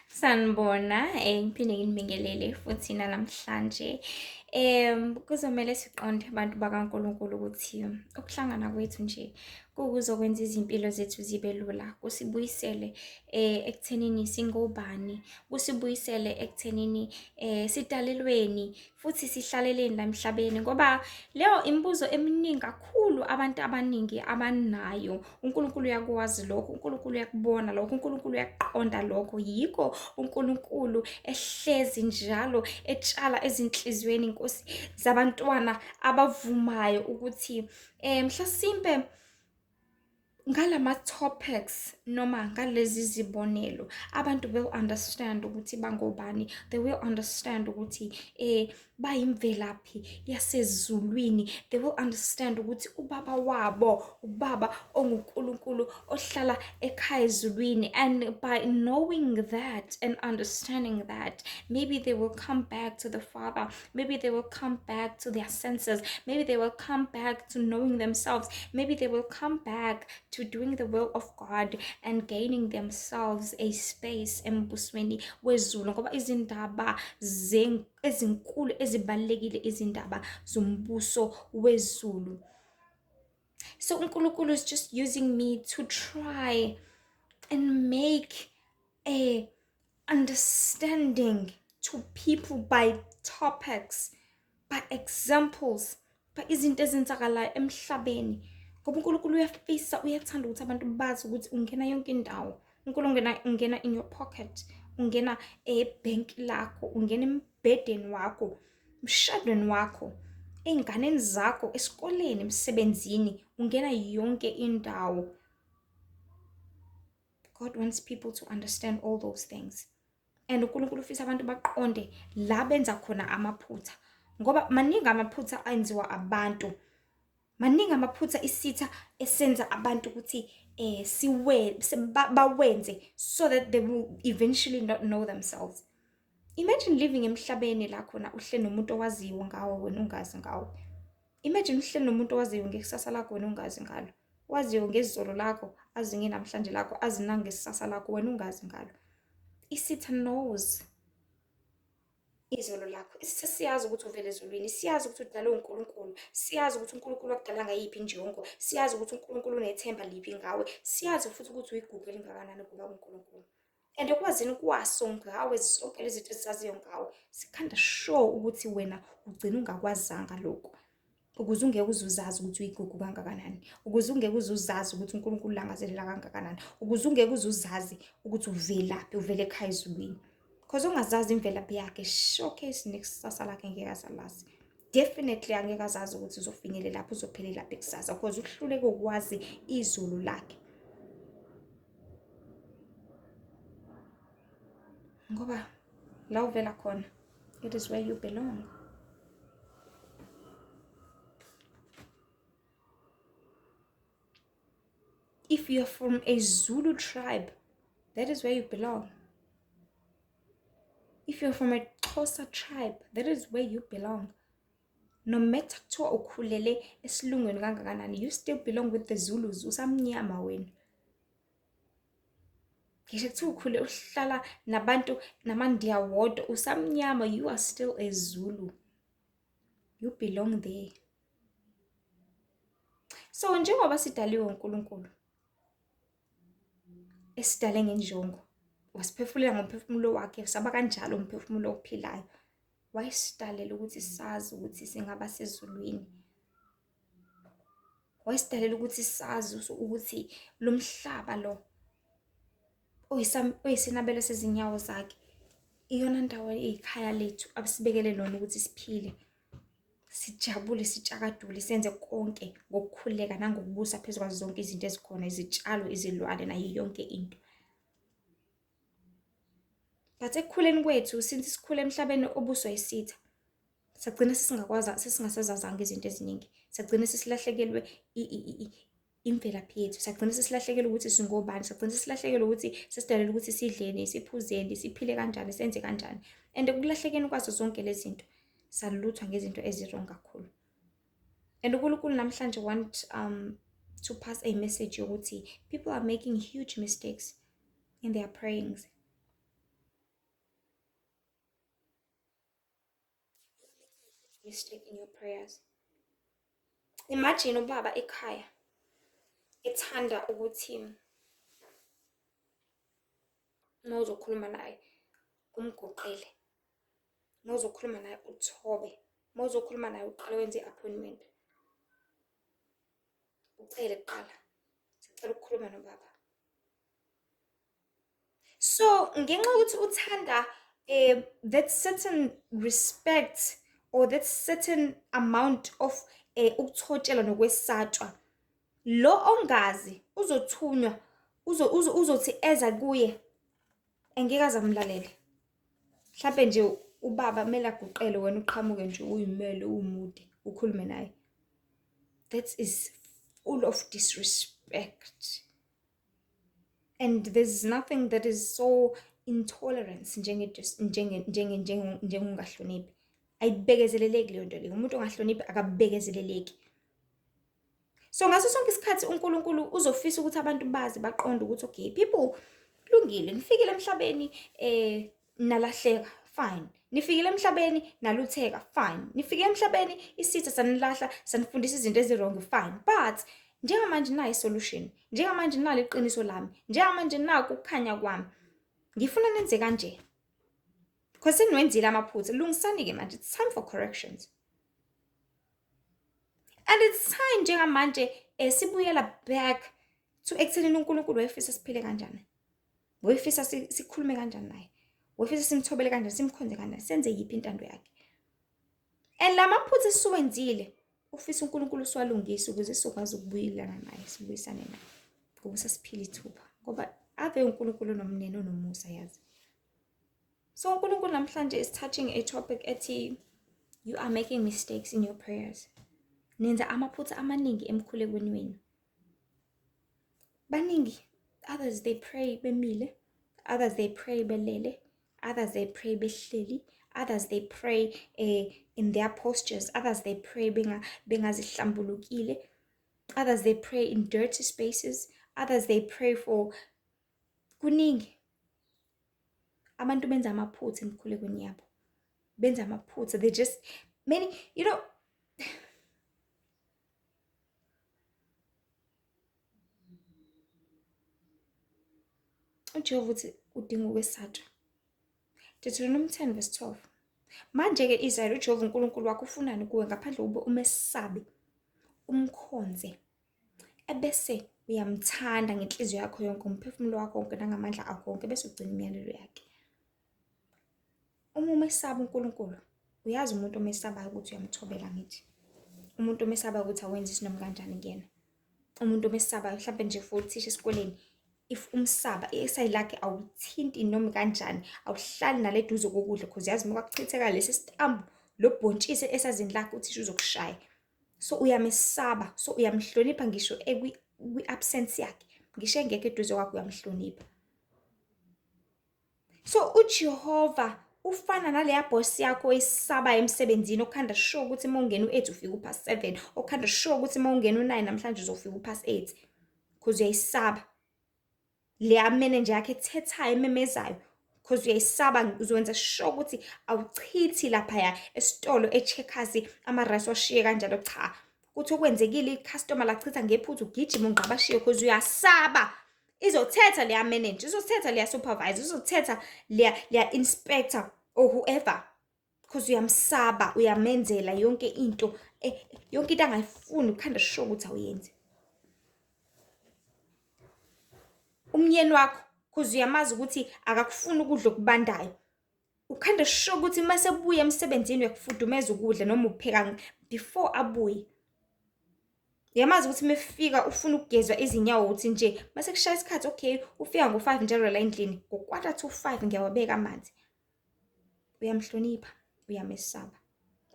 Sanibona, ngiphinde nginibingelele futhi namhlanje. Kuzomele siqonde abantu bakaNkulunkulu ukuthi ukuhlangana kwethu nje kukuzokwenza izimpilo zethu zibe lula, kusibuyisele ekuthenini singobani, kusibuyisele ekuthenini sidalelweni futhi sihlaleleni la emhlabeni, ngoba leyo imibuzo eminingi kakhulu abantu abaningi abanayo. UNkulunkulu uyakwazi lokho, uNkulunkulu uyakubona lokho, uNkulunkulu uyakuqonda lokho. Yikho uNkulunkulu ehlezi njalo etshala ezinhliziyweni Nkosi zabantwana abavumayo ukuthi mhlasimpe ngalama topics noma ngalezi zibonelo abantu will understand ukuthi bangobani, they will understand ukuthi bayimvelaphi yasezulwini, they will understand ukuthi ubaba wabo ubaba onguNkulunkulu ohlala ekhaya ezulwini. And by knowing that and understanding that, maybe they will come back to the Father, maybe they will come back to their senses, maybe they will come back to knowing themselves, maybe they will come back to doing the will of God and gaining themselves a space embusweni wezulu, ngoba izindaba ezinkulu ezibalulekile izindaba zombuso wezulu. So uNkulunkulu is just using me to try and make a understanding to people by topics, by examples, by izinto ezenzakalayo emhlabeni. Ngoba uNkulunkulu uyafisa, uyathanda ukuthi abantu bazi ukuthi ungena yonke indawo. uNkulunkulu ungena in your pocket, ungena ebhenki lakho, ungena embhedeni wakho, emshadweni wakho, ey'nganeni zakho, esikoleni, emsebenzini, ungena yonke indawo. God wants people to understand all those things. And uNkulunkulu ufisa abantu baqonde la benza khona amaphutha, ngoba maningi amaphutha enziwa abantu, maningi amaphutha isitha esenza abantu ukuthi bawenze so that they will eventually not know themselves. Imagine living emhlabeni la khona uhle nomuntu owaziyo ngawo wena ungazi ngawo. Imagine uhle nomuntu owaziyo ngekusasa lakho wena ungazi ngalo, waziyo ngezolo lakho, azi ngenamhlanje lakho, azi nangesasa lakho wena ungazi ngalo. Isitha knows izolo lakho. Isitha siyazi ukuthi uvele ezulwini, siyazi ukuthi udalwe uNkulunkulu, siyazi ukuthi uNkulunkulu wakudala ngayiphi injongo, siyazi ukuthi uNkulunkulu unethemba liphi ngawe, siyazi futhi ukuthi uyigugu elingakanani kuba uNkulunkulu. And ekwazini kwaso ngawe zonke lezi zinto ezisaziyo ngawe, sikhanda sure ukuthi wena ugcina ungakwazanga lokho, ukuze ungeke uze uzazi ukuthi uyigugu kangakanani, ukuze ungeke uze uzazi ukuthi uNkulunkulu ulangazelela kangakanani, ukuze ungeke uze uzazi ukuthi uvelaphi, uvele ekhaya ezulwini. Because ungazazi imvelaphi yakhe, showcase nekusasa lakhe ngeke azalazi. Definitely angeke azazi ukuthi uzofinyelela lapho, uzophelela lapho kusasa, because uhluleke ukwazi izulu lakhe. Ngoba la uvela khona, it is where you belong. If you're from a Zulu tribe, that is where you belong. If you're from a Xhosa tribe, that is where you belong. No matter kuthiwa ukhulele esilungwini kangakanani, you still belong with the Zulus. Usamnyama wena. Ngisho kuthiwa ukhule uhlala nabantu namandiya wodwa, usamnyama, you are still a Zulu. You belong there. So njengoba sidaliwe uNkulunkulu, esidale ngenjongo, wasiphefulela ngomphefumulo wakhe, saba kanjalo umphefumulo ophilayo. Wayesidalela ukuthi sazi ukuthi singaba sezulwini. Wayesidalela ukuthi sazi ukuthi lo mhlaba lo oyisenabelo sezinyawo zakhe, iyona ndawo eyikhaya lethu abasibekele lona ukuthi siphile, sijabule, sitshakadule, senze konke ngokukhululeka nangokubusa phezu kwazo zonke izinto ezikhona, izitshalo, izilwane, nayo yonke into. But ekukhuleni kwethu, since sikhule emhlabeni obuswa isitha, sagcina sesingakwazi, sesingasazazanga izinto eziningi, sagcina sesilahlekelwe imvelaphi yethu, sagcina sesilahlekelwe ukuthi singobani, sagcina sesilahlekelwe ukuthi sesidalelwe ukuthi sidleni, siphuzeni, siphile kanjani, senze kanjani. And ekulahlekeni kwazo zonke lezi zinto, saluthwa ngezinto ezi-wrong kakhulu. And uNkulunkulu namhlanje want to pass a message yokuthi people are making huge mistakes in their prayings. mistake in your prayers. Imagine ubaba ekhaya ethanda ukuthi uma uzokhuluma naye umguqele, uma uzokhuluma naye uthobe, uma uzokhuluma naye uqale wenze i-appointment, ucele kuqala, sicela ukukhuluma nobaba. So ngenxa yokuthi uthanda that certain respect or that certain amount of ukuthotshelwa nokwesatshwa, lo ongazi uzothunywa, uzothi eza kuye angeke aze amlalele. Mhlampe nje ubaba kumele aguqele wena uqhamuke nje uyimele uwumude ukhulume naye. That is full of disrespect. And there's nothing that is so intolerance njengokungahloniphi. Ayibekezeleleki leyo nto leyo. Umuntu ongahloniphi akabekezeleleki. So ngaso sonke isikhathi uNkulunkulu uzofisa ukuthi abantu bazi baqonde ukuthi okay people, kulungile nifikile emhlabeni nalahleka, fine. Nifikile emhlabeni nalutheka, fine. Nifike emhlabeni isitha sanilahla, sanifundisa izinto ezi-wrong, fine. But njengamanje nayi solution, njengamanje nali iqiniso lami, njengamanje naku ukukhanya kwami. Ngifuna nenze kanje. Because seniwenzile amaphutha, lungisani-ke manje, it's time for corrections. And it's time njengamanje sibuyela back to ekuthenini uNkulunkulu wayefisa siphile kanjani. Wayefisa sikhulume kanjani naye. Wayefisa simthobele kanjani, simkhonze kanjani, senze yiphi intando yakhe. And la maphutha esiwenzile, ufisa uNkulunkulu siwalungise ukuze sizokwazi ukubuyelana naye, sibuyisane naye. Ngoba sasiphila ithuba. Ngoba ave uNkulunkulu onomnene onomusa yazi. So uNkulunkulu namhlanje is touching a topic ethi you are making mistakes in your prayers. Nenza amaphutha amaningi emkhulekweni wenu. Baningi, others they pray bemile, others they pray belele, others they pray behleli, others they pray in their postures, others they pray bengazihlambulukile, others they pray in dirty spaces, others they pray for kuningi. Abantu benza amaphutha emkhulekweni yabo. Benza amaphutha. They just many, you know, uJehova uthi udinga ukwesatshwa. Deuteronomy 10 verse 12. Manje-ke Israyeli, uJehova uNkulunkulu wakho ufunani kuwe ngaphandle ube umesabe, umkhonze, ebese uyamthanda ngenhliziyo yakho yonke, umphefumulo wakho wonke nangamandla akho wonke, bese ugcina imiyalelo yakhe. Uma umesaba uNkulunkulu, uyazi umuntu omesabayo ukuthi uyamthobela ngithi. Umuntu omesabayo ukuthi awenzi isinoma kanjani kuyena. Umuntu omesabayo mhlampe nje for uthisha esikoleni, if umsaba isayidi lakhe awuthinti noma kanjani, awuhlali nale duze kokudla because yazi uma kwakuchitheka lesi sitambu lo bhontshisi esazini lakhe uthisha uzokushaya. So uyamesaba, so uyamhlonipha ngisho kwi-absence yakhe, ngisho engekho eduze kwakho uyamhlonipha. So uJehova ufana naleya boss yakho oyisaba emsebenzini, okhanda sure ukuthi uma ungena u-8 ufika u-past 7, okhanda sure ukuthi uma ungena u-9 namhlanje uzofika u-past 8, because uyayisaba leya manager yakhe ethethayo ememezayo, because uyayisaba, uzokwenza sure ukuthi awuchithi laphaya esitolo e-Checkers ama-rice washiye kanjalo. Cha, kuthi okwenzekile i-customer lachitha ngephutha, ugijima ungqabashiye because uyasaba. Izothetha leya manager, izothetha leya supervisor, izothetha leya inspector or whoever, because uyamsaba, uyamenzela yonke into, yonke into angayifuni ukhanda sure ukuthi awuyenzi. Umyeni wakho, because uyamazi ukuthi akakufuni ukudla okubandayo, ukhanda sure ukuthi uma sebuya emsebenzini uyakufudumeza ukudla noma upheka before abuye. Uyamazi ukuthi uma efika ufuna ukugezwa izinyawo, ukuthi nje mase kushaya isikhathi, okay, ufika ngo-5 njalo la endlini, ngo-4:45 ngiyawabeka amanzi. Uyamhlonipha, uyamesaba.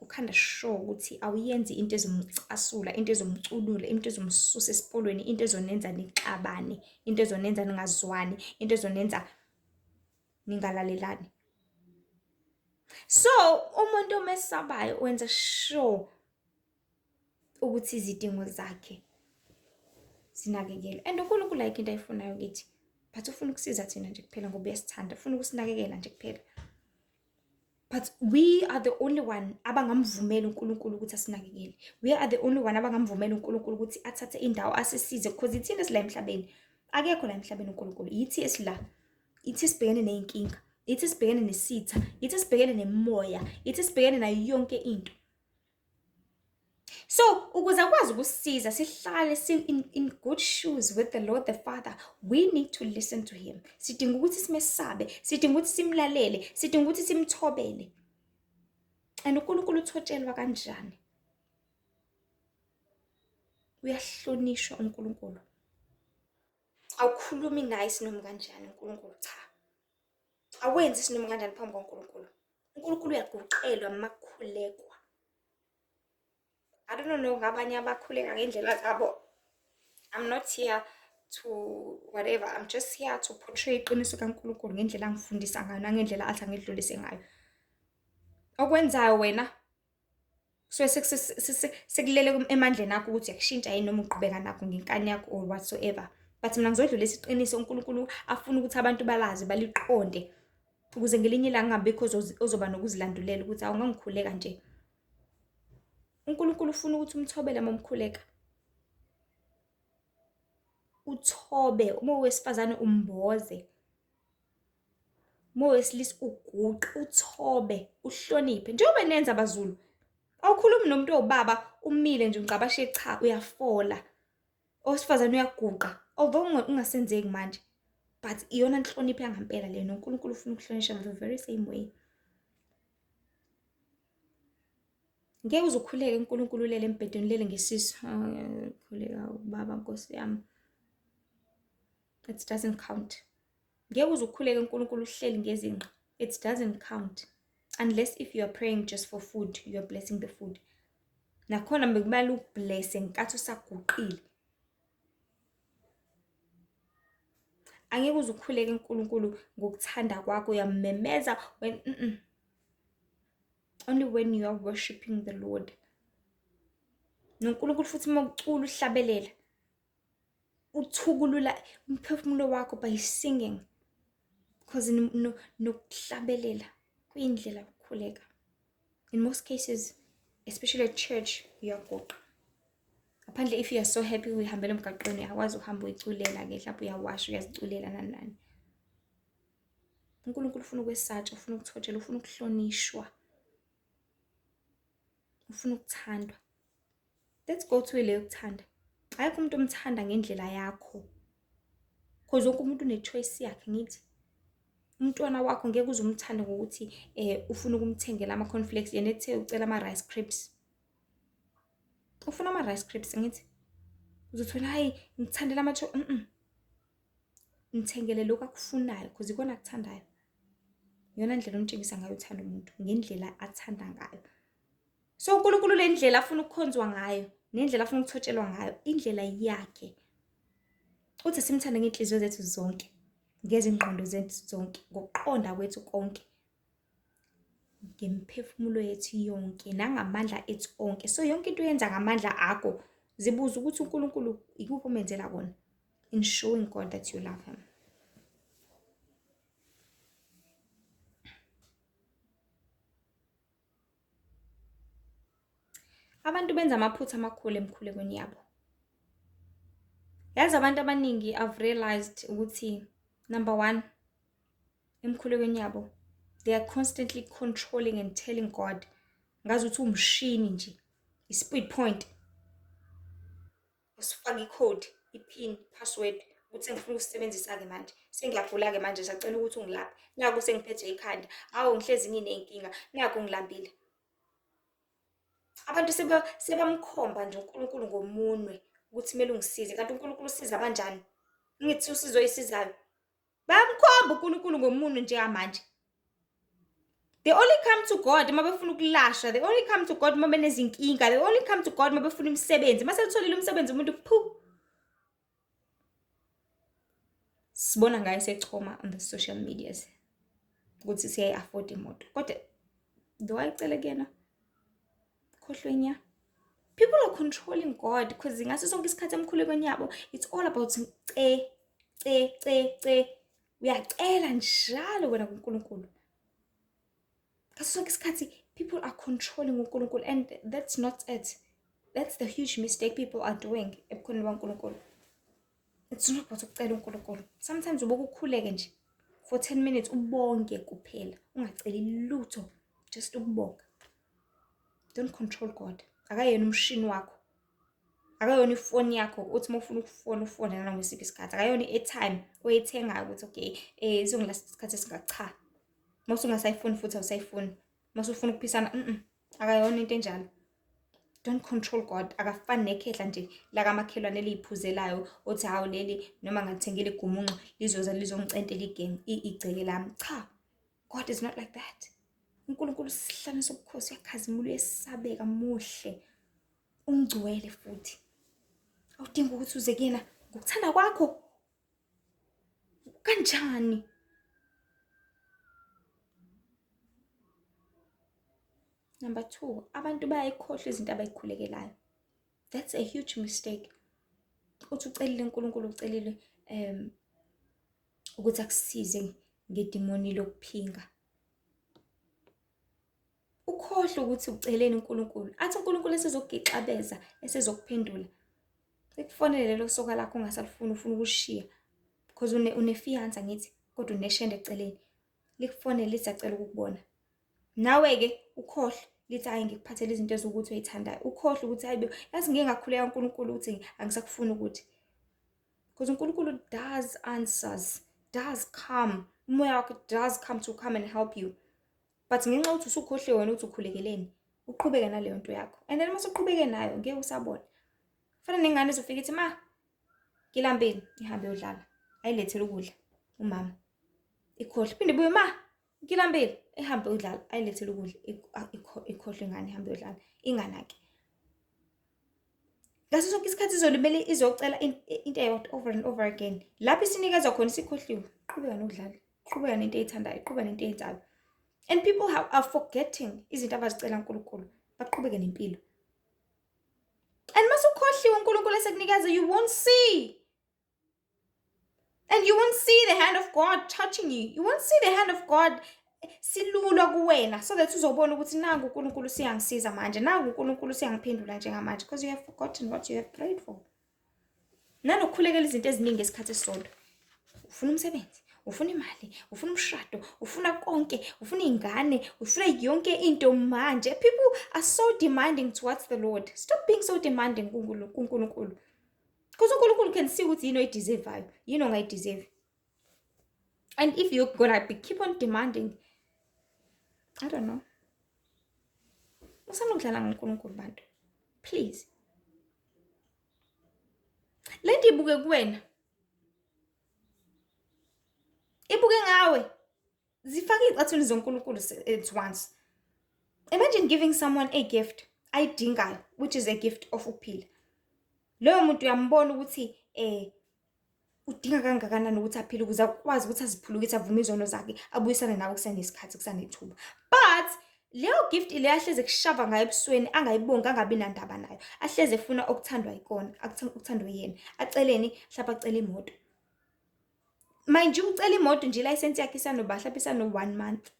Ukhanda sure ukuthi awuyenzi into ezomcasula, into ezomculula, into ezomsusa esipolweni, into ezonenza nixabane, into ezonenza ningazwani, into ezonenza ningalalelani. So umuntu omesabayo wenza sure ukuthi izidingo zakhe zinakekelwe. And uNkulunkulu ayikho into ayifunayo kithi, but ufuna ukusiza thina nje kuphela ngoba uyasithanda, ufuna ukusinakekela nje kuphela. But we are the only one abangamvumela uNkulunkulu ukuthi asinakekele. We are the only one abangamvumela uNkulunkulu ukuthi athathe indawo asisize because ithina esila emhlabeni. Akekho la emhlabeni uNkulunkulu. Yithi esila. Yithi sibhekene nezinkinga. Yithi sibhekene nesitha. Yithi sibhekene nemoya. Yithi sibhekene nayo yonke into. So ukuze akwazi ukusisiza sihlale si in good shoes with the Lord the Father, we need to listen to him. Sidinga ukuthi simesabe, sidinga ukuthi simlalele, sidinga ukuthi simthobele. And uNkulunkulu uthotshelwa kanjani? Uyahlonishwa uNkulunkulu. Awukhulumi nice noma kanjani uNkulunkulu cha. Awenzi isinoma kanjani phambi kwaNkulunkulu. uNkulunkulu uyaguqelwa makukhulekwa. I don't know ngabanye abakhuleka ngendlela zabo. I'm not here to whatever. I'm just here to portray iqiniso kaNkulunkulu ngendlela angifundisa ngayo nangendlela athi angidlulise ngayo. Okwenzayo wena kusuke sekulele emandleni akho ukuthi uyakushintsha yini noma uqhubeka nakho ngenkani yakho or whatsoever. But mina ngizodlulisa iqiniso uNkulunkulu afuna ukuthi abantu balazi baliqonde ukuze ngelinye ilanga kungabikho ozoba nokuzilandulela ukuthi awungangikhuleka nje. uNkulunkulu ufuna ukuthi umthobele uma umkhuleka. Uthobe, uma uwesifazane umboze. Uma uwesilisa uguqe, uthobe, uhloniphe. Njengoba nenza abaZulu. Awukhulumi nomuntu owubaba umile nje ungqabashe cha uyafola. Owesifazane uyaguqa although ungasenzeki manje but iyona nhlonipho yangampela leyo noNkulunkulu ufuna ukuhlonishwa the very same way. Ngeke uze ukhuleke uNkulunkulu ulele embhedeni ulele ngesisu. Khuleka ubaba Nkosi yami. It doesn't count. Ngeke uze ukhuleke uNkulunkulu uhleli ngezinqa. It doesn't count. Unless if you are praying just for food, you are blessing the food. Nakhona bekumele ukublesse ngenkathi usaguqile. Angeke uze ukhuleke uNkulunkulu ngokuthanda kwakho uyamemeza when Only when you are worshiping the Lord. NoNkulunkulu futhi uma ucula uhlabelela uthukulula umphefumulo wakho by singing because nokuhlabelela kuyindlela yokukhuleka. In most cases, especially at church, uyaguqa. Ngaphandle if you are so happy uyihambela emgaqweni uyakwazi ukuhamba uyiculela-ke mhlawumbe uyawasha uyaziculela nani nani. uNkulunkulu ufuna ukwesatshwa, ufuna ukuthotshelwa, ufuna ukuhlonishwa, ufuna ukuthandwa. Let's go to le yokuthanda. Akekho umuntu omthanda ngendlela yakho. Cause wonke umuntu une-choice yakhe ngithi. Umntwana wakho ngeke uze umthande ngokuthi ufuna ukumthengela ama-cornflakes yena ethe ucela ama-rice crisps. Ufuna ama-rice crisps ngithi. Uzothola hayi ngithandela ama Mthengele lokhu akufunayo cause ikona akuthandayo. Iyona ndlela omtshengisa ngayo uthanda umuntu ngendlela athanda ngayo. So uNkulunkulu le ndlela afuna ukukhonzwa ngayo nendlela afuna ukuthotshelwa ngayo indlela yakhe. Uthi simthande ngey'nhliziyo zethu zonke, ngezingqondo zethu zonke, ngokuqonda kwethu konke, ngemiphefumulo yethu yonke nangamandla ethu onke. So yonke into oyenza ngamandla akho, zibuze ukuthi uNkulunkulu ikuphi omenzela kona in showing God that you love him. Abantu benza amaphutha amakhulu emkhulekweni yabo. Yazi abantu abaningi I've realized ukuthi number one emkhulekweni yabo they are constantly controlling and telling God ngazi ukuthi umshini nje i-speed point usifaka ikhodi i-pin password ukuthi sengifuna ukusebenzisa-ke manje sengiyagula-ke manje sacela ukuthi ungilaphe naku sengiphethwe ikhanda awu ngihlezi nginey'nkinga naku ngilambile. Abantu sebamkhomba nje uNkulunkulu ngomunwe ukuthi kumele ungisize kanti uNkulunkulu usiza kanjani? Ngithi usizo oyisizayo. Bayamkhomba uNkulunkulu ngomunwe njengamanje. They only come to God uma befuna ukulashwa. They only come to God uma benezinkinga. They only come to God uma befuna imisebenzi. Uma selitholile umsebenzi umuntu phu. Sibona ngaye sechoma on the social medias ukuthi siyayi-afford imoto. Kodwa lo ayicele kuyena khohlwe nya. People are controlling God because ngaso sonke isikhathi emkhulekweni yabo it's all about ce ce ce ce. Uyacela njalo wena kuNkulunkulu. Ngaso sonke isikhathi people are controlling uNkulunkulu, and that's not it. That's the huge mistake people are doing ebukhoneni baNkulunkulu. It's not about ukucela uNkulunkulu. Sometimes ubuke ukhuleke nje for 10 minutes, ubonge kuphela, ungaceli lutho, just ukubonga. Don't control God. Akayena umshini wakho, akayona ifoni yakho uthi uma ufuna ukufona ufone nanoma isiphi isikhathi. Akayona i-airtime oyithengayo ukuthi okay, izongilasta isikhathi esingaka. Cha, uma usungasayifuni futhi awusayifuni, uma usufuna ukuphisana, akayona into enjalo. Don't control God. Akafani nekhehla nje lakamakhelwane eliyiphuzelayo othi hawu leli noma ngalithengela igumunxo lizoza lizongicentela igceke lami. Cha, God is not like that. UNkulunkulu usihlalo sobukhosi, uyakhazimula, uyesabeka, muhle, ungcwele futhi. Awudingi ukuthi uze kuyena ngokuthanda kwakho. Kanjani? Number 2, abantu bayayikhohlwa izinto abayikhulekelayo. That's a huge mistake. Uthi ucelile uNkulunkulu, ucelile ukuthi akusize ngedimoni lokuphinga. Ukhohlwe ukuthi uceleni uNkulunkulu. Athi uNkulunkulu esezokugixabeza, esezokuphendula, ekufonele lelo soka lakho ongasalifuni, ufuna ukushiya because unefiyansa ngithi, kodwa uneshende eceleni. Likufonele lithi acela ukukubona. Nawe-ke ukhohlwe, lithi hhayi ngikuphathele izinto eziwukuthi oyithandayo. Ukhohlwe ukuthi hayi bo, yazi ngike ngakhuleka uNkulunkulu ukuthi angisakufuni ukuthi. Because uNkulunkulu does answers, does come. Umoya wakhe does come to come and help you. But ngenxa yokuthi usukhohliwe wena ukuthi ukhulekeleni, uqhubeke naleyo nto yakho. And then uma usuqhubeke nayo ngeke usabona. Fana nengane ezofika ithi ma ngilambile, ihambe iyodlala, ayilethele ukudla umama. Ikhohlwe, phinde ibuye ma ngilambile, ihambe iyodlala, ayilethele ukudla, ikhohlwe ingane, ihambe iyodlala. Inganaki. Ngaso sonke isikhathi izolimele izocela into eyodwa over and over again. Lapho isinikezwa khona isikhohliwe, qhubeka nokudlala, qhubeka nento eyithandayo, qhubeka nento eyenzayo. And people are forgetting izinto abazicela uNkulunkulu, baqhubeke nempilo. And masukhohliwe uNkulunkulu esekunikeza, you won't see. And you won't see the hand of God touching you. You won't see the hand of God silulwa kuwena, so that uzobona ukuthi nangu uNkulunkulu usiyangisiza manje, nangu uNkulunkulu usiyangiphendula njengamanje, because you have forgotten what you have prayed for. Nanokukhulekela izinto eziningi ngesikhathi esisodwa. Ufuna umsebenzi, ufuna imali, ufuna umshado, ufuna konke, ufuna iy'ngane, ufuna yonke into manje. People are so demanding towards the Lord. Stop being so demanding kuNkulunkulu. Because uNkulunkulu can see ukuthi yini oyideservayo, yini ongayideserve. And if you're gonna be keep on demanding, I don't know. Usanokudlala ngoNkulunkulu bantu. Please. Lento ibuke kuwena. Ibuke ngawe. Zifake iy'cathulweni zoNkulunkulu at once. Imagine giving someone a gift ayidingayo, which is a gift of ukuphila. Loyo muntu uyambona ukuthi udinga kangakanani ukuthi aphile ukuze akwazi ukuthi aziphulukise, avume izono zakhe, abuyisane nawe kusanesikhathi, kusanethuba. But leyo gift le ahleze kushava ngayo ebusweni, angayibongi, angabi nandaba nayo, ahleze efuna okuthandwa yikona, okuthandwa yena. Aceleni? Mhlawumbe acele imoto. Mind you, ucela imoto nje, ilayisensi yakhe isanoba mhlawumbe isano 1 month.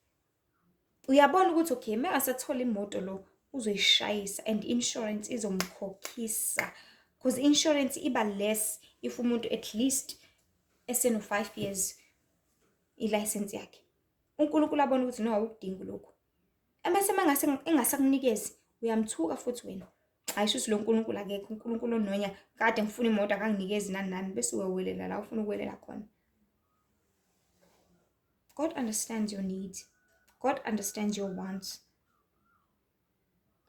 Uyabona ukuthi okay, uma engasathola imoto lo uzoyishayisa and insurance izomkhokhisa, because insurance iba less if umuntu at least eseno 5 years ilayisensi yakhe. uNkulunkulu abona ukuthi no, awukudingi lokhu. Ebese mangase engasakunikezi, uyamthuka futhi wena. Hayi, shuthi lo nkulunkulu akekho, uNkulunkulu ononya, kade ngifuna imoto akanginikezi nani nani, bese uyawelela la ufuna ukuwelela khona. God understands your needs. God understands your wants.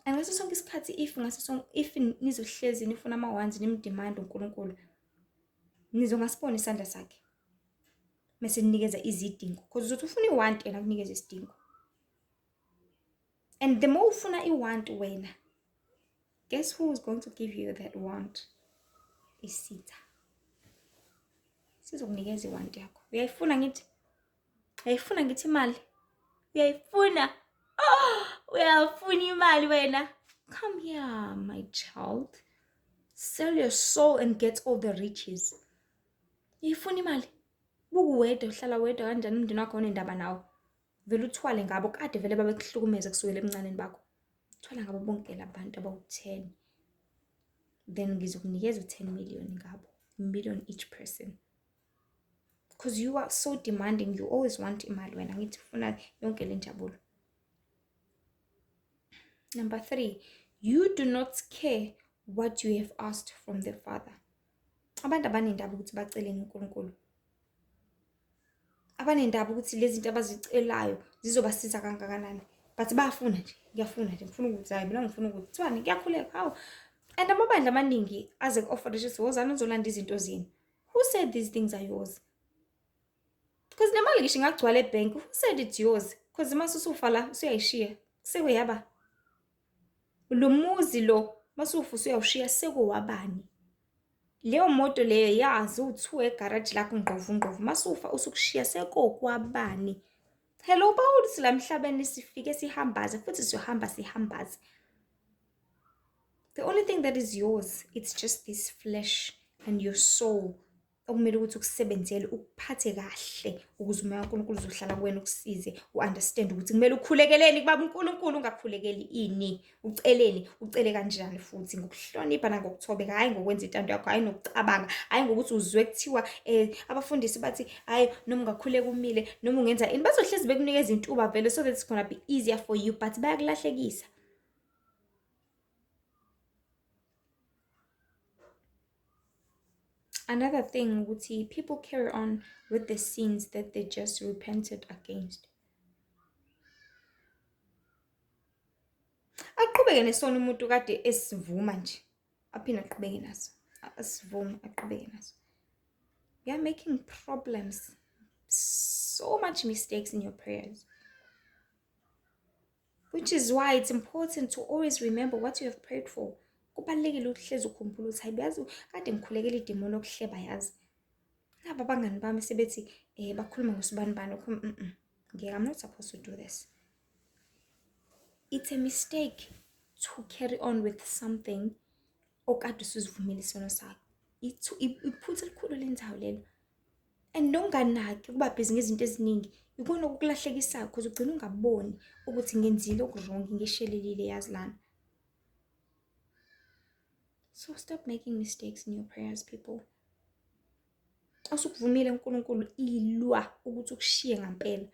And ngaso sonke isikhathi, if ngaso sonke, if nizohlezi nifuna ama-wants, nimdemand uNkulunkulu, nizongasibona isandla sakhe mese ninikeza izidingo, because uzothi ufuna i-want, yena akunikeza isidingo. And the more ufuna i-want wena, guess who is going to give you that want? Isitha sizokunikeza i-want yakho. Uyayifuna ngithi? Uyayifuna ngithi imali? Uyayifuna? Oh, uyafuna imali wena? Come here, my child. Sell your soul and get all the riches. Uyayifuna imali? Buku wedwa, uhlala wedwa kanjani, umndeni wakho onendaba nawo. Vele uthwale ngabo kade vele babekuhlukumeza kusukela ebuncaneni bakho. Thwala ngabo bonke labantu abawu-10. Then ngizokunikeza u-10 million ngabo. Million each person. Because you are so demanding, you always want imali wena, ngithi ufuna yonke le njabulo. Number 3, you do not care what you have asked from the Father. Abantu abanendaba ukuthi baceleni uNkulunkulu. Abanendaba ukuthi lezi zinto abazicelayo zizobasiza kangakanani. But bayafuna nje, ngiyafuna nje, ngifuna ukuthi hayi mina ngifuna ukuthi kuthiwani ngiyakhuleka hawu. And amabandla amaningi aze ku-offer ukuthi wozani uzolanda izinto zenu. Who said these things are yours? Because le mali ngisho ingagcwala ebhenki, who said it's yours? Because uma usufa la usuyayishiya, sekuyaba. Lo muzi lo masufa usuyawushiya sekuwabani? Leyo moto leyo yazi uthiwe egaraji lakho ngqovu ngqovu, masufa usukushiya sekokwabani? Hello bawuthi la emhlabeni sifike sihambaze futhi siyohamba sihambaze. The only thing that is yours, it's just this flesh and your soul. Okumele ukuthi ukusebenzele, ukuphathe kahle ukuze umoya kaNkulunkulu uzohlala kuwena ukusize u-understand ukuthi kumele ukhulekeleni kubaba uNkulunkulu, ungakhulekeli ini, uceleni, ucele kanjani futhi ngokuhlonipha nangokuthobeka, hhayi ngokwenza intando yakho, hhayi nokucabanga, hhayi ngokuthi uzwe kuthiwa abafundisi bathi hhayi noma ungakhuleka umile noma ungenza ini, bazohlezi bekunikeza intuba vele so that it's gonna be easier for you, but bayakulahlekisa. Another thing ukuthi people carry on with the sins that they just repented against. Aqhubeke nesono umuntu kade esivuma nje, aphinde aqhubeke naso, asivuma aqhubeke naso. You are making problems, so much mistakes in your prayers. Which is why it's important to always remember what you have prayed for. Kubalulekile ukuhlezi ukhumbula ukuthi hayi yazi kade ngikhulekela idemoni lokuhleba yazi. Naba abangani bami sebethi bakhuluma ngosibanibani, ngeke, I'm not supposed to do this. It's a mistake to carry on with something okade usuzivumile isono sakho. Iphutha elikhulu lenzayo lelo. And nonganaki ukuba busy ngezinto eziningi ikona okukulahlekisayo because ugcina ungaboni ukuthi ngenzile oku-wrong, ngishelelile yazi lana. So stop making mistakes in your prayers, people. Usukuvumile uNkulunkulu ilwa ukuthi ukushiye ngampela.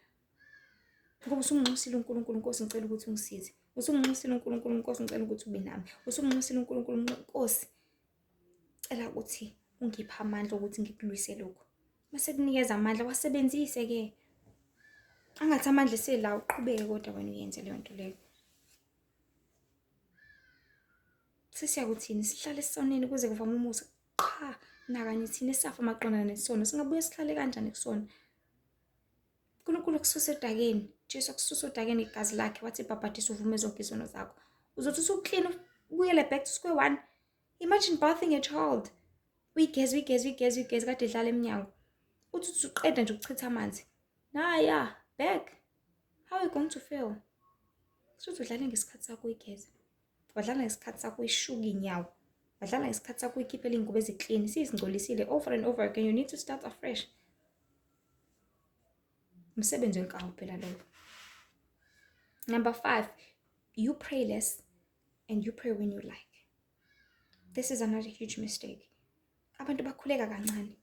Ngoba usunginxusile uNkulunkulu, Nkosi ngicela ukuthi ungisize. Usunginxusile uNkulunkulu, Nkosi ngicela ukuthi ube nami. Usunginxusile uNkulunkulu, Nkosi cela ukuthi ungiphe amandla ukuthi ngikulwise lokhu. Mase kunikeza amandla, wasebenzise ke. Angathi amandla esela uqhubeke kodwa wena uyenze leyo nto leyo. Sesiyakuthini sihlale esoneni kuze kuvame umusa? Qha, nakanye thina esafa maqondana nesono, singabuye sihlale kanjani kusona? uNkulunkulu akususa odakeni, Jesu akususa odakeni igazi lakhe, wathi bhabhadisa uvume zonke izono zakho. Uzothi usuklina ubuyele back to square one. Imagine bathing a child. Uyigeze, uyigeze, uyigeze, uyigeze kade idlala emnyango. Uthi usuqeda nje ukuchitha amanzi. Naya, back. How are you going to feel? Usuthi udlale ngesikhathi sakho uyigeze. Wadlala ngesikhathi sakho uyishuka inyawo. Wadlala ngesikhathi sakho uyikhiphela iy'ngubo eziklini. Siyizingcolisile over and over again. You need to start afresh. Umsebenzi wenkawu phela lowo. Number 5, you pray less and you pray when you like. This is another huge mistake. Abantu bakhuleka kancane.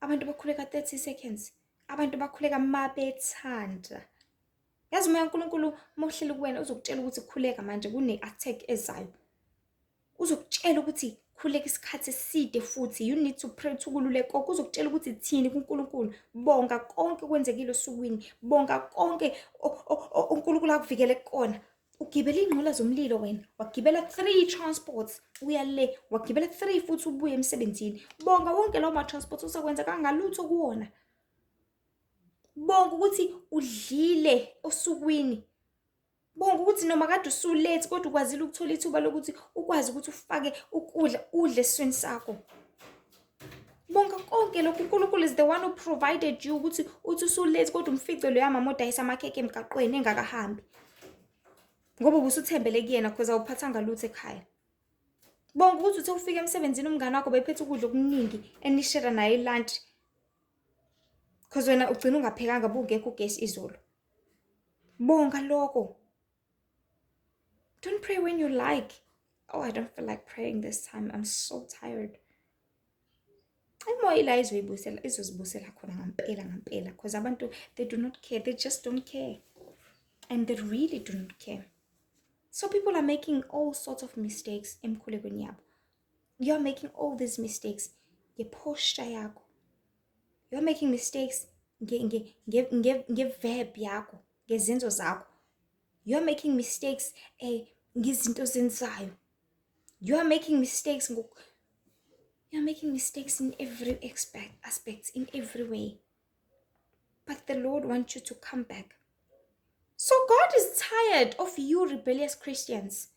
Abantu bakhuleka 30 seconds. Abantu bakhuleka mabethanda. Yazi umoya kaNkulunkulu uma uhleli kuwena uzokutshela ukuthi khuleka manje kune-attack ezayo. Uzokutshela ukuthi khuleka isikhathi eside futhi you need to pray thukulule konke. Uzokutshela ukuthi thini kuNkulunkulu. Bonga konke okwenzekile osukwini. Bonga konke uNkulunkulu akuvikele kukona. Ugibela iy'nqola zomlilo wena, wagibela 3 transports uya le, wagibela 3 futhi ubuye emsebenzini. Bonga wonke lawo ma-transports usakwenzekanga lutho kuwona. Bonga ukuthi udlile osukwini. Bonga ukuthi noma kade usulethi kodwa ukwazile ukuthola ithuba lokuthi ukwazi ukuthi ufake ukudla udle esiswini sakho. Bonga konke lokhu. uNkulunkulu is the one who provided you ukuthi uthi usulethi kodwa umfice loya mama odayisa amakhekhe emgaqweni engakahambi. Ngoba ubusuthembele kuyena because awuphathanga lutho ekhaya. Bonga ukuthi uthe ufika emsebenzini umngane wakho bephethe ukudla okuningi enishera naye lunch. Because wena ugcina ungaphekanga bungekho ugesi izolo. Bonga lokho. Don't pray when you like. Oh, I don't feel like praying this time. I'm so tired. Imoya ila izoyibusela, izozibusela khona ngampela ngampela, because abantu, they do not care. They just don't care. And they really do not care. So people are making all sorts of mistakes emkhulekweni yabo. You're making all these mistakes nge-posture yakho. You're making mistakes nge-verb yakho, ngezenzo zakho. You're making mistakes ngezinto ozenzayo. You are making mistakes. You are making mistakes in every aspect, in every way. But the Lord wants you to come back. So God is tired of you rebellious Christians.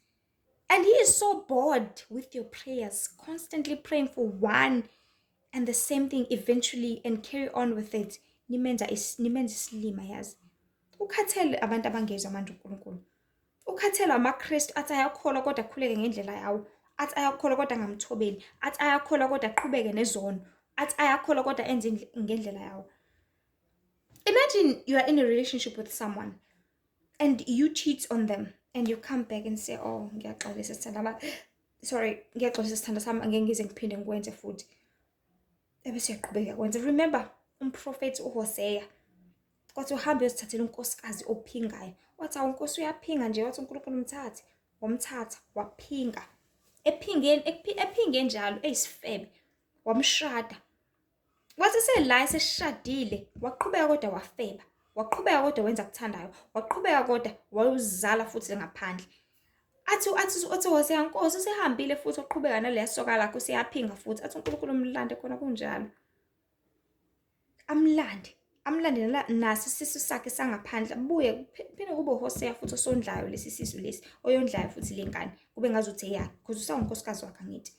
And he is so bored with your prayers, constantly praying for one and the same thing eventually and carry on with it. Nimenza isilima yazi. Ukhathele abantu abangezwa manje uNkulunkulu. Ukhathele amaKristu athi ayakholwa kodwa akhuleke ngendlela yawo. Athi ayakholwa kodwa angamthobeli. Athi ayakholwa kodwa aqhubeke nezono. Athi ayakholwa kodwa enze ngendlela yawo. Imagine you are in a relationship with someone and you cheat on them and you come back and say, oh, ngiyaxolisa sithanda, sorry, ngiyaxolisa sithanda sami, angeke ngize ngiphinde ngikwenze futhi. Ebese uyaqhubeka kwenza. Remember umprofethi uHosea kwathi uhambe uyozithathela unkosikazi ophingayo. Wathi awu Nkosi uyaphinga nje, wathi uNkulunkulu umthathe. Wamthatha waphinga. Ephingeni ephinge njalo eyisifebe wamshada. Wathi sela eseshadile waqhubeka kodwa wafeba. Waqhubeka kodwa wenza kuthandayo. Waqhubeka kodwa wayozala futhi ngaphandle. Athi Hosea Nkosi usehambile futhi waqhubeka naleya soka lakhe useyaphinga futhi. Athi uNkulunkulu umlande khona kunjalo. Amlande. Amlande naso isisu sakhe sangaphandle, abuye phinde kube uHosea futhi osondlayo lesi sisu lesi, oyondlayo futhi lengane, kube ngazuthi eyakhe because usawunkosikazi wakhe angithi.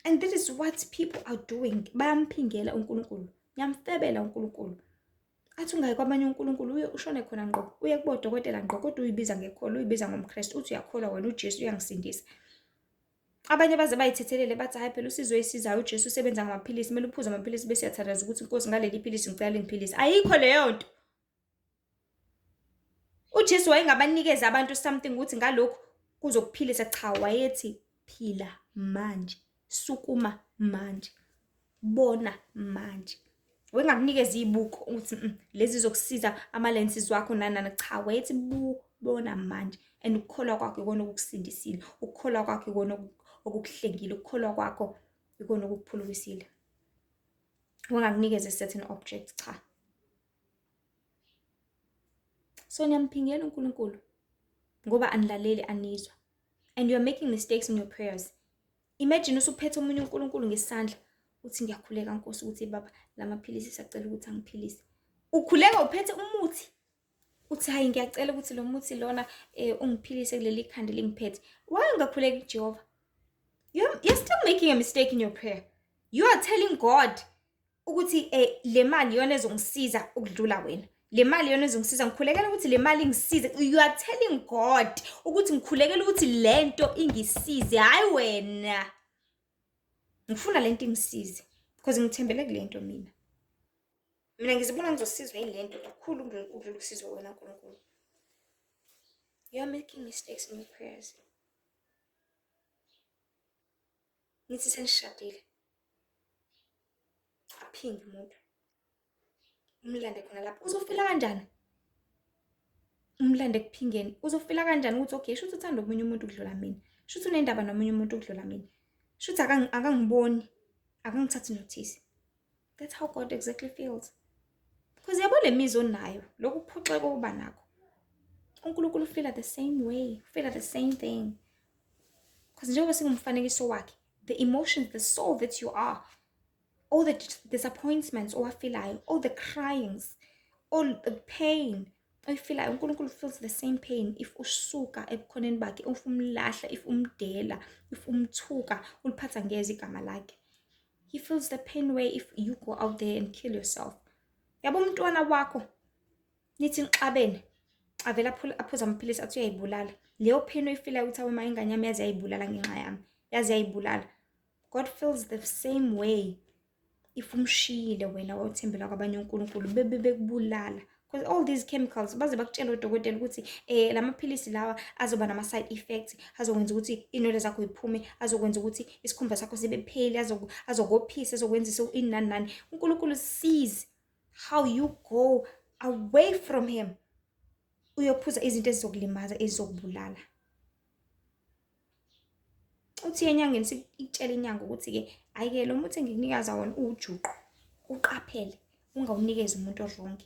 And that is what people are doing. Bayamphingela uNkulunkulu, yamfebela uNkulunkulu. Athi ungayi kwabanye uNkulunkulu, uye ushone khona ngqo, uye kubodokotela ngqo, kodwa uyibiza ngekholo, uyibiza ngomKristu, uthi uyakholwa wena uJesu uyangisindisa. Abanye baze bayithethelele bathi hayi phela usizo esizayo uJesu usebenza ngamaphilisi, kumele uphuze amaphilisi bese uyathandaza ukuthi Nkosi ngaleli philisi ngicela lingiphilise. Ayikho leyo nto. uJesu wayengabanikeza abantu something ukuthi ngalokhu kuzokuphilisa. Cha, wayethi phila manje, sukuma manje, bona manje. Wayengakunikeza izibuko ukuthi lezi zokusiza ama-lenses wakho nanana. Cha, wayethi bona manje. And ukukholwa kwakho ikona okukusindisile, ukukholwa kwakho ikona okukuhlengile, ukukholwa kwakho ikona okukuphulukisile. Wangakunikeza a certain object, cha. So niyamphingela uNkulunkulu ngoba anilaleli, anizwa. And you are making mistakes in your prayers. Imagine usuphethe omunye uNkulunkulu ngesandla uthi ngiyakhuleka Nkosi ukuthi baba lamaphilisi siyacela ukuthi angiphilise. Ukhuleka uphethe umuthi. Uthi hayi ngiyacela ukuthi lo muthi lona ungiphilise kuleli khanda lingiphethe. Why ungakhuleki kuJehova? You're still making a mistake in your prayer. You are telling God ukuthi le mali iyona ezongisiza ukudlula wena. Le mali iyona ezongisiza, ngikhulekela ukuthi le mali ingisize. You are telling God ukuthi ngikhulekela ukuthi lento ingisize, hayi wena. Ngifuna lento ingisize because ngithembele kulento mina. Mina ngizibona ngizosizwa yilento kakhulu ukudlula ukusizwa wena Nkulunkulu. You are making mistakes in your prayers. Ngithi senishadile. Aphinge umuntu. Umlande khona lapho. Uzofila kanjani? Umlande ekuphingeni. Uzofila kanjani ukuthi okay, shuthi uthanda omunye umuntu ukudlula mina. Shuthi unendaba nomunye umuntu ukudlula mina. Shuthi akangiboni. Akangithathi notice. That's how God exactly feels. Because yabo le mizwa onayo, lokhu kuphoxeka okuba nakho. uNkulunkulu feel the same way, feel the same thing. Because njengoba singumfanekiso wakhe, the emotions, the soul that you are, all the disappointments owafilayo, all the cryings, all the pain oyifilayo, uNkulunkulu feels the same pain if usuka ebukhoneni bakhe, if umlahla, if umdela, if umthuka, uliphatha ngeze igama lakhe. He feels the pain way if you go out there and kill yourself. Yabo umntwana wakho nithi nixabene, avela aphuza amaphilisi athi uyayibulala. Leyo pain oyifilayo ukuthi awu ingane yami yaze yayibulala ngenxa yami, yaze yayibulala. God feels the same way if umshiyile wena wawuthembela kwabanye uNkulunkulu bebe bekubulala. Because all these chemicals baze bakutshela odokotela ukuthi lamaphilisi lawa azoba nama side effects, azokwenza ukuthi inwele zakho ziphume, azokwenza ukuthi isikhumba sakho sibe pale, azokophisa, azokwenzisa ini nani nani. UNkulunkulu sees how you go away from him, uyophuza izinto ezizokulimaza, ezizokubulala. Uthi enyangeni, sikutshela inyanga ukuthi-ke hhayi-ke lo muthi engikunikeza wona uwujuqu, uqaphele ungawunikezi umuntu o-wrong.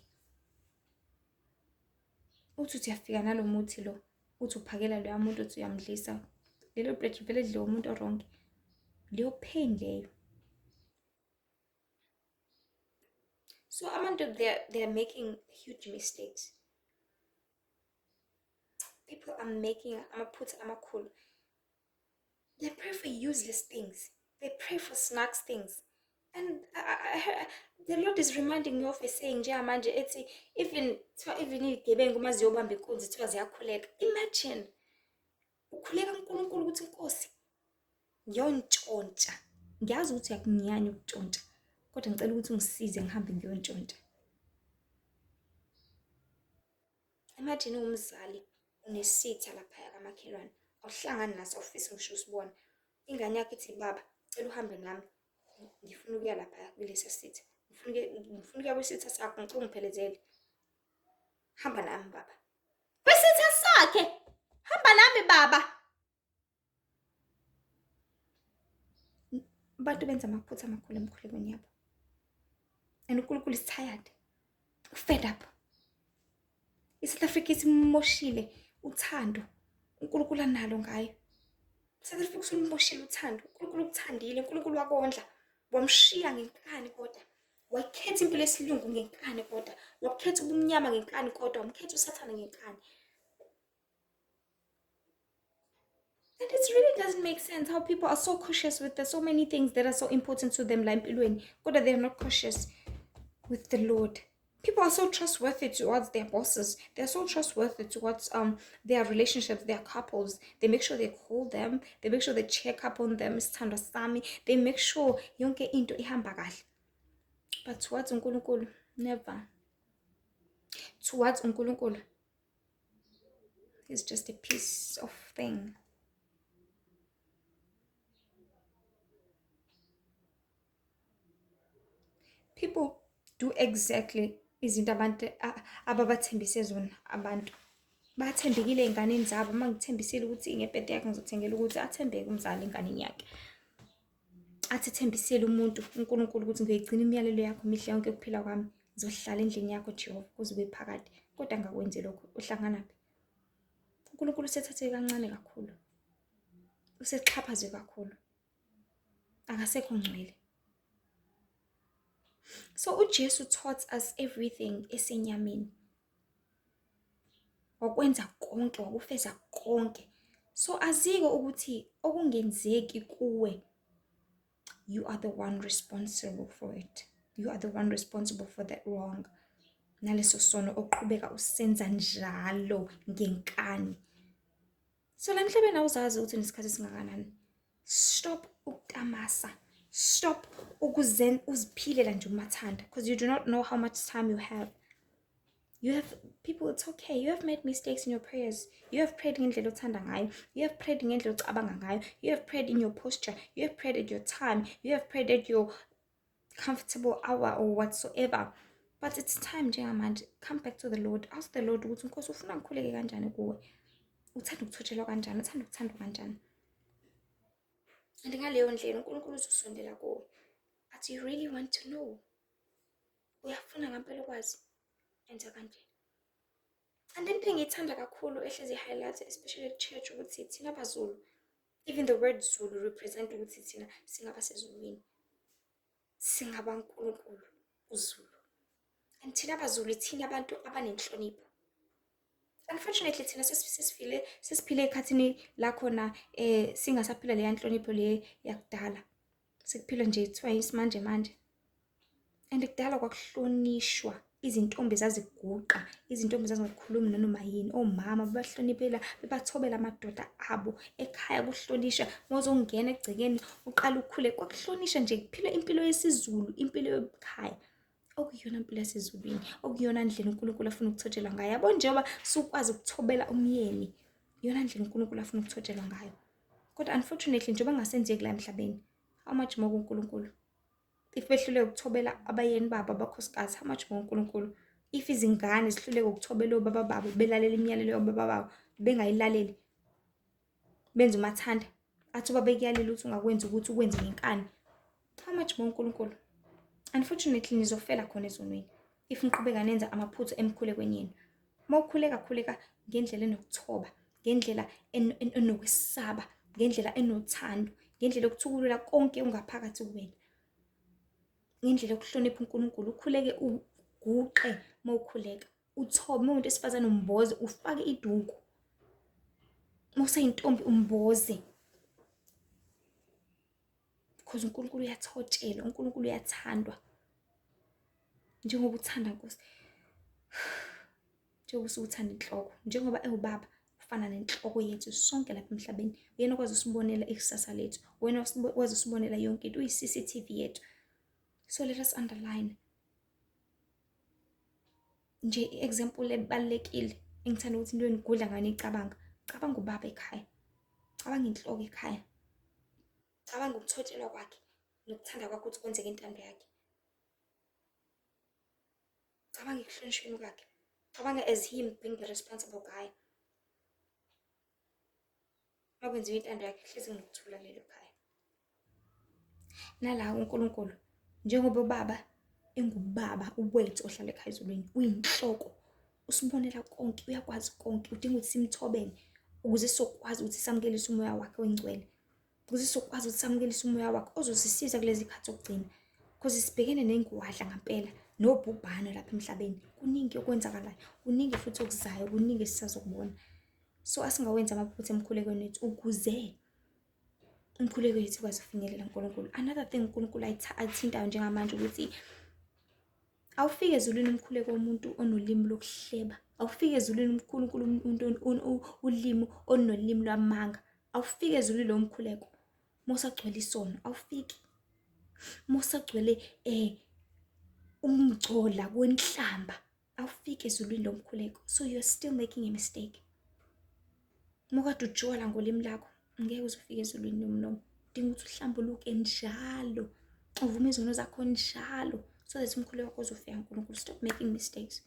Uthi uyafika nalo muthi lo, uthi uphakela loya muntu, uthi uyamdlisa, lelo plate vele lidliwe umuntu o-wrong. Leyo pain leyo. So abantu, they are making huge mistakes. People are making amaphutha amakhulu. They pray for useless things. They pray for snacks things. And the Lord is reminding me of a saying njengamanje ethi even kuthiwa even iy'gebengu uma ziyobamba inkunzi kuthiwa ziyakhuleka. Imagine ukhuleka kuNkulunkulu ukuthi Nkosi ngiyontshontsha. Ngiyazi ukuthi uyakunyanya ukuntshontsha, kodwa ngicela ukuthi ungisize ngihambe ngiyontshontsha. Imagine uwumzali unesitha laphaya kamakhelwane, awuhlangani naso, awufisi ngisho usibona. Ingane yakho ithi baba cela uhambe nami, ngifuna ukuya laphaya kulesa sitha, ngifuna ukuya kwisitha sakho, ngicela ungiphelezele. Hamba nami baba. Kwisitha sakhe, hamba nami baba. Abantu benza amaphutha amakhulu emkhulekweni yabo. And uNkulunkulu is tired. Fed up. I-South Africa isimoshile uthando uNkulunkulu analo ngayo. South Africa usulimoshile uthando. uNkulunkulu ukuthandile, uNkulunkulu wakondla, wamshiya ngenkani kodwa. Wakhetha impilo yesilungu ngenkani kodwa. Wakhetha ubumnyama ngenkani kodwa. Wamkhetha uSathane ngenkani. And it really doesn't make sense how people are so cautious with the so many things that are so important to them la empilweni, kodwa they are not cautious with the Lord. People are so trustworthy towards their bosses. They are so trustworthy towards their relationships, their couples. They make sure they call them. They make sure they check up on them. Isithandwa sami. They make sure yonke into ihamba kahle. But towards uNkulunkulu, never. Towards uNkulunkulu, it's just a piece of thing. People do exactly izinto abantu ababathembise zona. Abantu bathembekile ey'nganeni zabo. Uma ngithembisile ukuthi nge-birthday yakhe ngizothengela ukuthi, athembeke umzali enganeni yakhe. Athi thembisile umuntu uNkulunkulu ukuthi ngiyoyigcina imiyalelo yakho mihla yonke ukuphila kwami, ngizohlala endlini yakho Jehova kuze kube phakade, kodwa angakwenzi lokho. Uhlanganaphi? uNkulunkulu usethatheke kancane kakhulu, usexhaphazwe kakhulu, akasekho ngcwele. So uJesu taught us everything esenyameni, wakwenza konke, wakufeza konke. So azike ukuthi okungenzeki kuwe, you are the one responsible for it. You are the one responsible for that wrong, naleso sono oqhubeka usenza njalo ngenkani. So la emhlabeni awuzazi ukuthi unesikhathi esingakanani. Stop ukutamasa, stop ukuzen uziphilela nje umathanda, because you do not know how much time you have. You have people, it's okay, you have made mistakes in your prayers. You have prayed ngendlela othanda ngayo, you have prayed ngendlela ocabanga ngayo, you have prayed in your posture, you have prayed at your time, you have prayed at your comfortable hour or whatsoever. But it's time njengamanje, come back to the Lord. Ask the Lord ukuthi Nkosi ufuna ngikhuleke kanjani kuwe, uthanda ukuthotshelwa kanjani, uthanda ukuthandwa kanjani. And ngaleyo ndlela uNkulunkulu uzosondela kuwe, athi you really want to know, uyafuna ngempela ukwazi, enza kanje. And into engiyithanda kakhulu ehlezi highlight especially at church ukuthi thina abaZulu, even the word Zulu represent ukuthi thina singabasezulwini, singabaNkulunkulu uZulu. And thina abaZulu thina abantu abanenhlonipho. Unfortunately thina sesifile, sesiphile ekhathini la khona singasaphila leya nhlonipho le yakudala. Sekuphilwa nje kuthiwa isimanje manje. And kudala kwakuhlonishwa, izintombi zaziguqa, izintombi zazingakhulumi nanoma yini, omama bebahloniphela, bebathobela amadoda abo, ekhaya kuhlonishwa, uma uzongena egcekeni uqala ukhule, kwakuhlonishwa nje, kuphilwa impilo yesiZulu, impilo yobukhaya. Okuyiyona mpilo yasezulwini, okuyiyona ndlela uNkulunkulu afuna ukuthotshelwa ngayo. Yabo, njengoba sukwazi ukuthobela umyeni, iyona ndlela uNkulunkulu afuna ukuthotshelwa ngayo. Kodwa unfortunately, njengoba kungasenzeki la emhlabeni, how much more kuNkulunkulu? If behluleka ukuthobela abayeni babo, abakhosikazi, how much more uNkulunkulu? If izingane zihluleka ukuthobela obaba babo, belalela imiyalelo yobaba babo, bengayilaleli, benza umathanda, athi ubaba ekuyalela ukuthi ungakwenzi ukuthi ukwenze ngenkani, how much more uNkulunkulu? Unfortunately, nizofela khona ezonweni if niqhubeka nenza amaphutha emkhulekweni yenu. Uma ukhuleka, khuleka ngendlela enokuthoba, ngendlela enokwesaba, ngendlela enothando, ngendlela yokuthukulula konke ungaphakathi kuwena, ngendlela yokuhlonipha uNkulunkulu. Ukhuleke uguqe uma ukhuleka, uthobe. Uma umuntu wesifazane, umboze, ufake iduku. Uma useyintombi, umboze, because uNkulunkulu uyathotshelwa, uNkulunkulu uyathandwa. Njengoba uthanda, Nkosi, njengoba usuthanda inhloko, njengoba ewubaba ufana nenhloko yethu sonke lapha emhlabeni. Uyena okwazi usibonela ikusasa lethu, wena okwazi usibonela yonke into, uyi-CCTV yethu. So let us underline nje i-example ebalulekile engithanda ukuthi into enigudla ngayo nicabanga. Cabanga ubaba ekhaya, cabanga inhloko ekhaya, cabanga ukuthotshelwa kwakhe nokuthanda kwakhe ukuthi kwenzeke intando yakhe. Cabanga ekuhlonishweni kwakhe, cabanga as him being the responsible guy. Uma kwenziwa intando yakhe, hlezi kunokuthula kulelo khaya. Nala uNkulunkulu, njengoba ubaba engubaba wethu ohlala ekhaya ezulwini, uyinhloko, usibonela konke, uyakwazi konke. Udinga ukuthi simthobele ukuze sizokwazi ukuthi samukelise umoya wakhe oyingcwele, ukuze sizokwazi ukuthi samukelise umoya wakhe ozosisiza kulezi khathi zokugcina, because sibhekene nengwadla ngampela nobhubhano lapha emhlabeni. Kuningi okwenzakalayo, kuningi futhi okuzayo, kuningi esisazokubona. So asingawenzi amaphutha emkhulekweni wethu ukuze umkhuleko yethu ikwazi ukufinyelela uNkulunkulu. Another thing uNkulunkulu ayithintayo njengamanje ukuthi awufike ezulwini umkhuleko womuntu onolimi lokuhleba, awufike ezulwini uNkulunkulu umuntu ulimi olunolimi lwamanga, awufike ezulwini lo mkhuleko mosagcwele isono, awufiki mosagcwele umgcola kwenhlamba, awufiki ezulwini lo mkhuleko. So you're still making a mistake. Mokade ujola ngolimi lakho, ngeke uze ufike ezulwini nomlomo. Udinga ukuthi uhlambuluke njalo, uvume izono zakho njalo, so that umkhuleko wakho uzofika kuNkulunkulu. Stop making mistakes.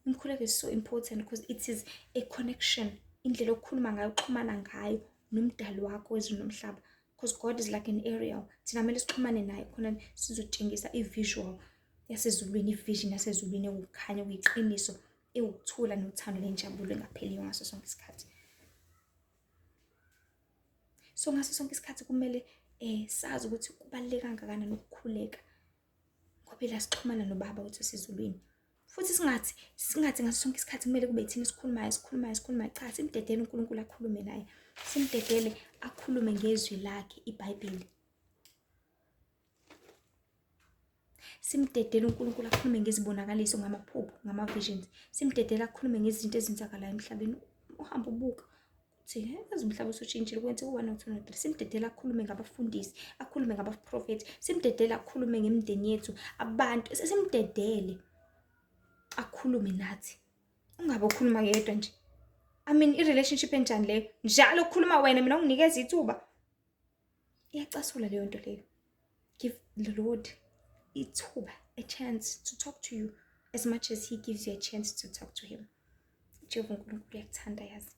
Umkhuleko is so important because it is a connection, indlela okukhuluma ngayo, uxhumana ngayo nomdali wakho wezulu nomhlaba, because God is like an aerial. Thina kumele sixhumane naye khona sizotshengisa i-visual yasezulwini, i-vision yasezulwini ewukukhanya, okuyiqiniso, ewukuthula nothando nenjabulo engapheliyo ngaso sonke isikhathi. So ngaso sonke isikhathi kumele sazi ukuthi kubaluleke kangakanani ukukhuleka, ngoba ila sixhumana nobaba wethu osezulwini. Futhi singathi ngaso sonke isikhathi kumele kube thina esikhulumayo, sikhulumayo, sikhulumayo. Cha, simdedele uNkulunkulu akhulume naye, simdedele akhulume ngezwi lakhe iBhayibheli, simdedele uNkulunkulu akhulume ngezibonakaliso, ngamaphupho, ngama-visions, simdedele akhulume ngezinto ezenzakalayo emhlabeni. Uhambe ubuka ukuthi yazi umhlaba usutshintshile, kwenzeka u-one, no-two, no-three. Simdedele akhulume ngabafundisi, akhulume ngabaprofethi, simdedele akhulume ngemindeni yethu, abantu, simdedele akhulume nathi. Ungabe ukhuluma yedwa nje. I mean, i-relationship enjani leyo, njalo ukukhuluma wena, mina unginikeza ithuba? Iyacasula leyo nto leyo. Give the Lord ithuba, a chance to talk to you as much as he gives you a chance to talk to him. Jehova uNkulunkulu uyakuthanda, yazi.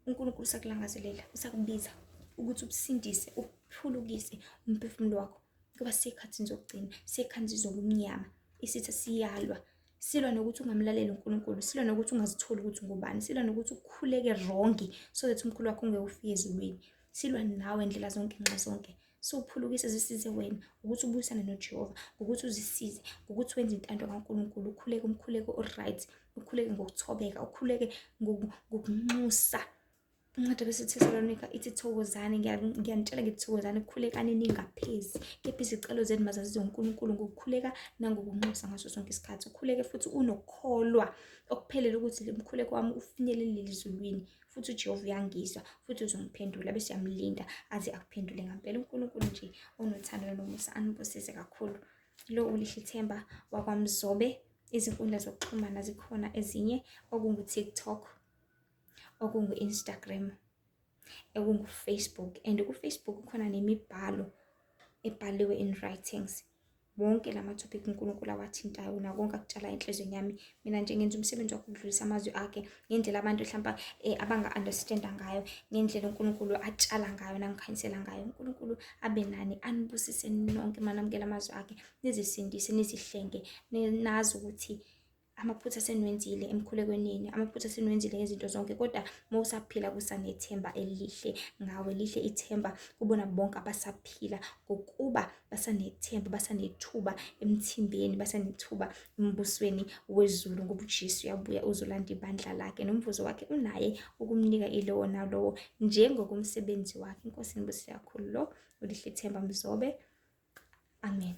uNkulunkulu usakulangazelela, usakubiza ukuthi ubusindise, uphulukise umphefumulo wakho, ngoba siyekhathini zokugcina, siyekhathini zobumnyama. Isitha siyalwa, silwa nokuthi ungamlaleli uNkulunkulu, silwa nokuthi ungazitholi ukuthi ngubani, silwa nokuthi ukhuleke wrong so that umkhulu wakho ungeke ufike ezulwini. Silwa nawe ndlela zonke, nxa zonke. So uphulukise, zisize wena ukuthi ubuyisane noJehova, ukuthi uzisize ngokuthi wenze intando kaNkulunkulu, ukhuleke umkhuleko o-right, ukhuleke ngokuthobeka, ukhuleke ngokunxusa. Incwadi yabaseThesalonika ithi thokozani. Ngiyanitshela ngithi thokozani, khulekani ningaphezi, kepha izicelo zenu mazaziwe uNkulunkulu ngokukhuleka nangokunxusa ngaso sonke isikhathi. Ukhuleke futhi unokukholwa okuphelele ukuthi le mkhuleko wami ufinyelelile ezulwini, futhi uJehova uyangizwa futhi uzongiphendula, bese uyamlinda aze akuphendule ngampela. uNkulunkulu nje onothando nomusa anibusise kakhulu. Lo uLihlithemba wakwaMzobe. Izinkundla zokuxhumana zikhona ezinye, okungu-TikTok, okungu-Instagram, okungu-Facebook, and ku-Facebook kukhona nemibhalo ebhaliwe in writings. Wonke la ma-topic uNkulunkulu awathintayo nakonke akutshala enhliziyweni yami. Mina nje ngenza umsebenzi wakhe ukudlulisa amazwi akhe ngendlela abantu mhlawumbe abanga-understanda ngayo, ngendlela uNkulunkulu atshala ngayo nangikhanyisela ngayo. UNkulunkulu abe nani, anibusise nonke manamukela amazwi akhe, nizisindise, nizihlenge, nazi ukuthi amaphutha seniwenzile emkhulekweni yenu, amaphutha seniwenzile ngezinto zonke, kodwa uma usaphila kusanethemba elihle ngawe, lihle ithemba kubona bonke abasaphila, ngokuba basanethemba, basanethuba emthimbeni, basanethuba embusweni wezulu, ngoba uJesu uyabuya uzolanda ibandla lakhe, nomvuzo wakhe unaye ukumnika ilowo nalowo njengokomsebenzi wakhe. Inkosi inibusise kakhulu. Lo uLihle Themba Mzobe. Amen.